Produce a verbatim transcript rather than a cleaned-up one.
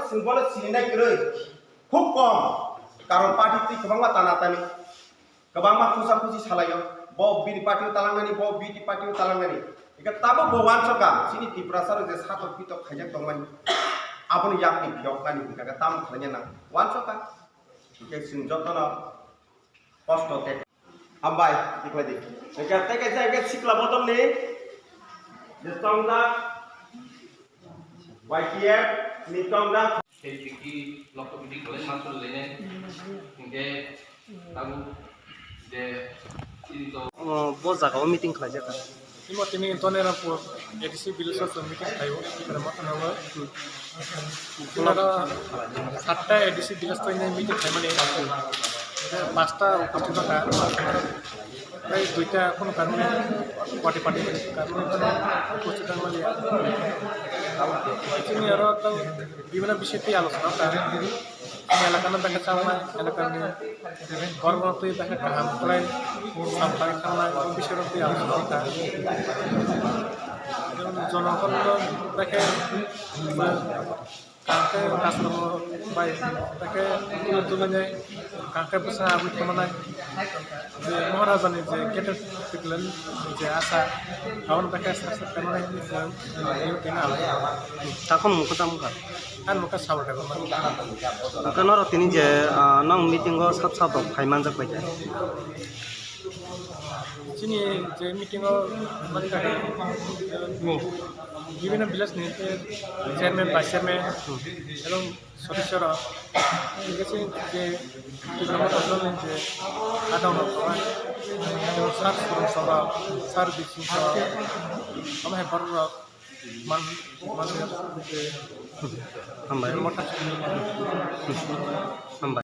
Chwng bono sininai kwrwi. Khub kom. Karon party twi kwbangma tana tani. Kwbangma khusa khusi salaio. Bo bini party o talangnani, bo bini party o talangnani. Ika tabuk bo uansukha, chini Tiprasa rok je satok pitok khaijak tongmani. Aboni yakni phiyoknani hwnkha khe tamo khlaina nang. Uansukha. Hwnkhe chwng jotono kosto te. Hambai, tikhlai di. Ika tei kaisa ika sikla bodol ni. Je tongda. Y T F ni tongda. Tei tiki lok tiki khalai ma suri lene. Hingke tabu je tini to. O, bo jaga o meeting khlai jaka. Imo tini Donirampuar A D C village o meeting khlai o. Tere ma tana o. Tini aro satta A D C village to meeting khlai mani. Pasta upasthit wngkha. Tei duita kheno karwi, party party karwi kheno kuchuk wng manya. Chini aro tang bibhinno bising twi alochona wngkha. Chini elakano bekha chalnai, elakani borokno twi bekha kaham khlai, sampai khangnai, o bising rok twi alochona wngkha. Jonogonno bekha Kangke kasromo bai, tei khe tulo tulo nai, kangke bwsa abui tongmanai. Je Maharajani je gate tiklen je asa, aboni tei khe sak sak tongmanai hinwi je, hinwi tongna. Takhum mukha tamo kha? Ani mukha sabul tongma. Hwnkhe norok tini je, ah, nong meeting o sat sat rok phai manjak bai khe? Chini je meeting o mani kha, bibhinno village ni chairman, vice chairman, hmm, ebong sodosyo rok, hingke chini je Tipra Motha dol ni je adong rok tongnai, ebong sir Surung Song rok, sir Bising Song, omo hai borok rok man, man, je Hambai. Motha. Hambai.